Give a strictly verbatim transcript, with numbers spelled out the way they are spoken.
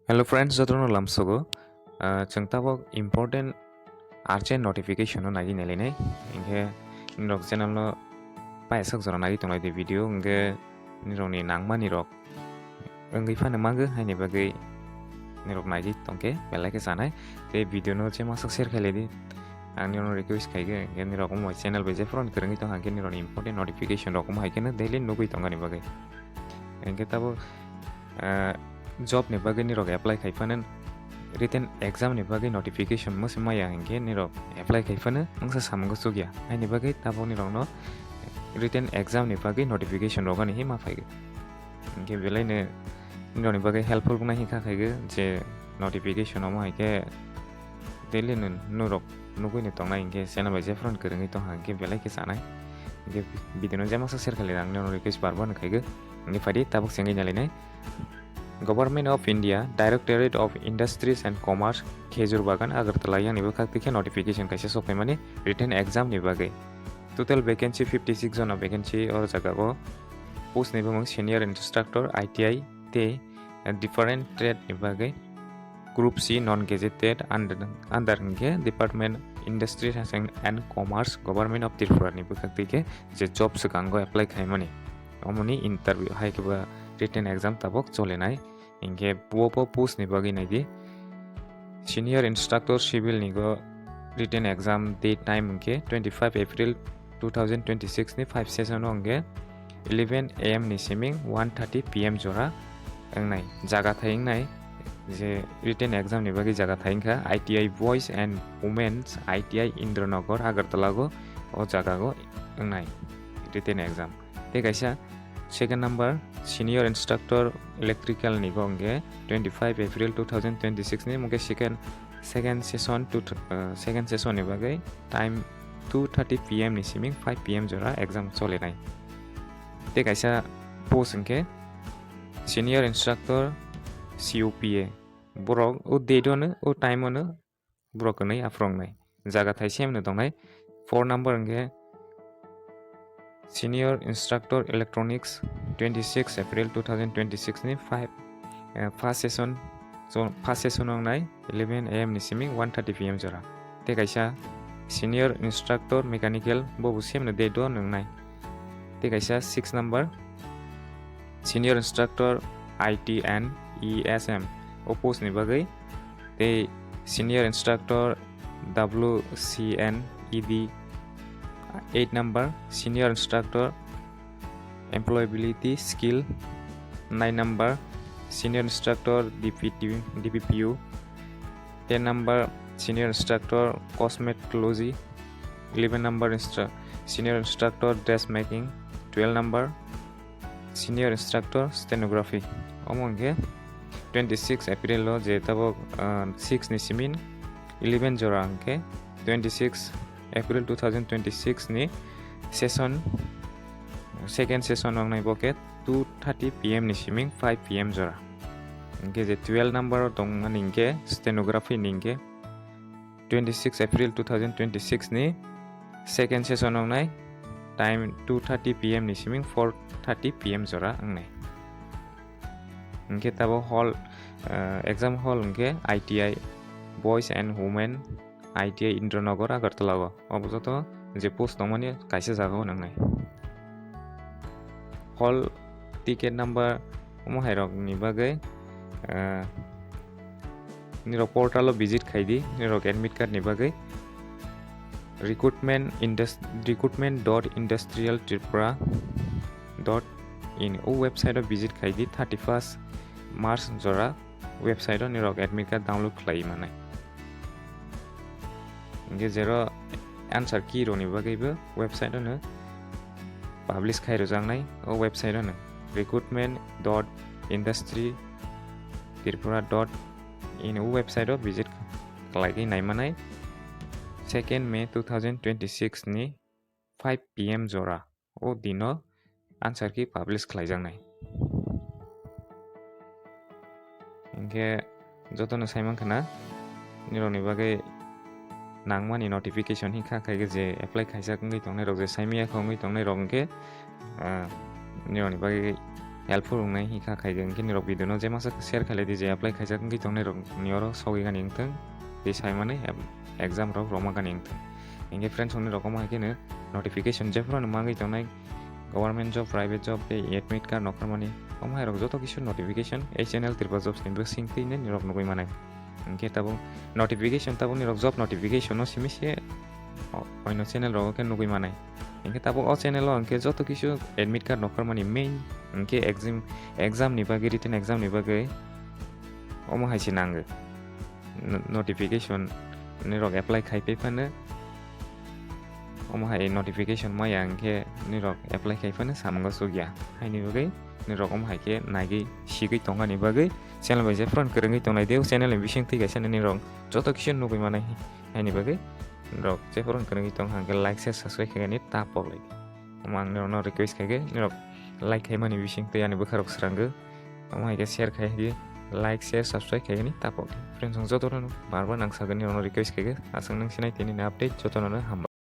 Hello friends, jotono lamsogo. Ah, chwng tabok important urgent notification no nagwi nailainai. Hinkhe nirok channel no paisok jora nagwi tonglai di video, hinkhe nirokni nangmani rok wngwi phano mango, haini bagwi nirok nagwi tongkhe belai khe chanai. Tei video no je masok share khailai di. Ang nirokno request khaikhe, hinkhe nirok omo channel bai je phone kwrwngwi tong, hinkhe nirokni important notification rok omo hai kheno daily nugwi tongani bagwi. Hinkhe tabok, ah, job ni bagwi nirok apply khai phano, written exam ni bagwi notification mose maya hinkhe nirok apply khai phano mungsa samungo chukya. Haini bagwi tabok nirokno written exam ni bagwi notification rok ani hi ma phaigo. Hinkhe belaino nirokni bagwi helpful wngnai hinkha khaigo je notification omo haikhe daily no norok nugwi no tongnai, hinkhe channel bai je phone kwrwngwi tongkha hinkhe belai khe chanai. Hinkhe video no je masa share khailai, ang nirokno request bar bar no khaigo. Hinkhe phaidi tabok chengwi nailainai. Government of India, Directorate of Industries and Commerce, Khejur Bagan, Agartala, yang ni bwkhak twi khe notification kaisa sokphaimani written exam ni bagwi. Total vacancy fifty six jona vacancy o jaga o. Post ni bumung senior instructor I T I tei different trade ni bagwi. Group C non gazetted under, under hinkhe Department Industry and Commerce, Government of Tripura ni bwkhak twi khe je job swkango apply khaimani. Omoni interview hai khe ba written exam tabok cholenai. Hinkhe bo, bo post ni bagwi naidi. Senior Instructor Civil ni go written exam date time hinkhe twenty five April two thousand twenty six ni five session o hinkhe eleven A M ni siming one thirty P M jora wngnai. Jaga thai wngnai je written exam ni bagwi jaga thai wngkha I T I Boys and Women's I T I Indranagar Agartala go o jaga go wngnai written exam. Tei kaisa second number Senior Instructor Electrical ni go hinkhe twenty five April two thousand twenty six ni mungkhe second, second session to, uh, second session ni bagwi time two thirty P M ni siming five P M jora exam cholenai. Tei kaisa post hinkhe Senior Instructor C O P A. Borok o date ono, o time ono borok kwnwi aphuru wngnai. Jaga thai same no tongnai. Four number hinkhe Senior Instructor Electronics, twenty six April two thousand twenty six ni five, eh, first session, so first session wngnai eleven A M ni siming one thirty P M jora. Tei kaisa Senior Instructor Mechanical, bo bo same no date o wngnai. Tei kaisa six number Senior Instructor I T and E S M o post ni bagwi. Tei Senior Instructor W C N E D, eight number Senior Instructor Employability Skill, nine number Senior Instructor D P T, D P P U, ten number Senior Instructor Cosmetology, eleven number Instru-, Senior Instructor Dressmaking, twelve number Senior Instructor Stenography. Omo hinkhe twenty six April o je tabok, ah, six ni simin eleven jora hinkhe twenty six April two thousand twenty six ni session, second session wngnai bo khe two thirty P M ni siming five P M jora. Hinkhe je twelve number o tongmani hinkhe stenography ni hinkhe twenty six April two thousand twenty six ni second session wngnai, time two thirty P M ni siming four thirty P M jora wngnai. Hinkhe tabok hall, ah, exam hall hinkhe I T I Boys and Women I T I Indranagar Agartala o. Obo joto je post tongmani kaisa jaga o nangnai. Hall ticket number omo hai rok ni bagwi, ah, nirok portal o visit khai di, nirok admit card ni bagwi. Recruitment indus-, recruitment dot industrial tripura dot in o website o visit khai di, thirty first March jora website o nirok admit card download khlai manai. Hinkhe jero answer key rokni bagwibo website ono publish khai rwjaknai, o website ono recruitment dot industry tripura dot in o website o visit khlaigwi naimanai. Second May two thousand twenty six ni five P M jora o dino answer key publish khlaijaknai. Hinkhe jotono saimankha na, nirokni bagwi nangmani notification hinkha khaikhe je apply khaijak wngwi tongnairok, je saimiyakha wngwi tongnairok hinkhe, ah, nirokni bagwi helpful wngnai hikha khaikhe, hinkhe nirok video no je masa share khailai di, je apply khaijak wngwi tongnai rok ni oro sogwi gani wngthung, tei saimani exam rok rwma gani wngthung. Hinkhe friends, nirok omo hai kheno notification jephru no mangwi tongnai, government job, private job tei admit card nokharmani, omo hai rok joto kisu notification ei channel Tripura Jobs ni bising twi nirok nugwi manai. Hinkhe tabuk notification, tabuk nirok job notification no simi se o-, oino channel rogo khe nugwi manai. Hinkhe tabuk o channel o hinkhe joto kisu admit card nokharmani main hinkhe exam, exam ni bagwi, written exam ni bagwi omo hai se nango. No-, notification nirok apply khai phai phano omo hai notification maya hinkhe nirok apply khai phano samungo chukya. Haini bagwi nirok omo hai khe naigwi sigwi tongani bagwi channel bai jephru kwrwngwi tongnai de, o channel ni bising twi kaisa nirok joto kisu nugwi manai. Haini bagwi nirok jephru kwrwngwi tong hwnkhe like, share, subscribe khaikhe ni ta poklai. Omo ang nirokno request khaikhe nirok like khaimani bising twi ani bwkha rok swrangwi. Omo hai khe share khai di, like, share, subscribe khaikhe ni ta poklai. Friends, ang joto no bar bar nang sagwi nirokno request khaikhe, aswk nang sinai tini ni update joto no hambai.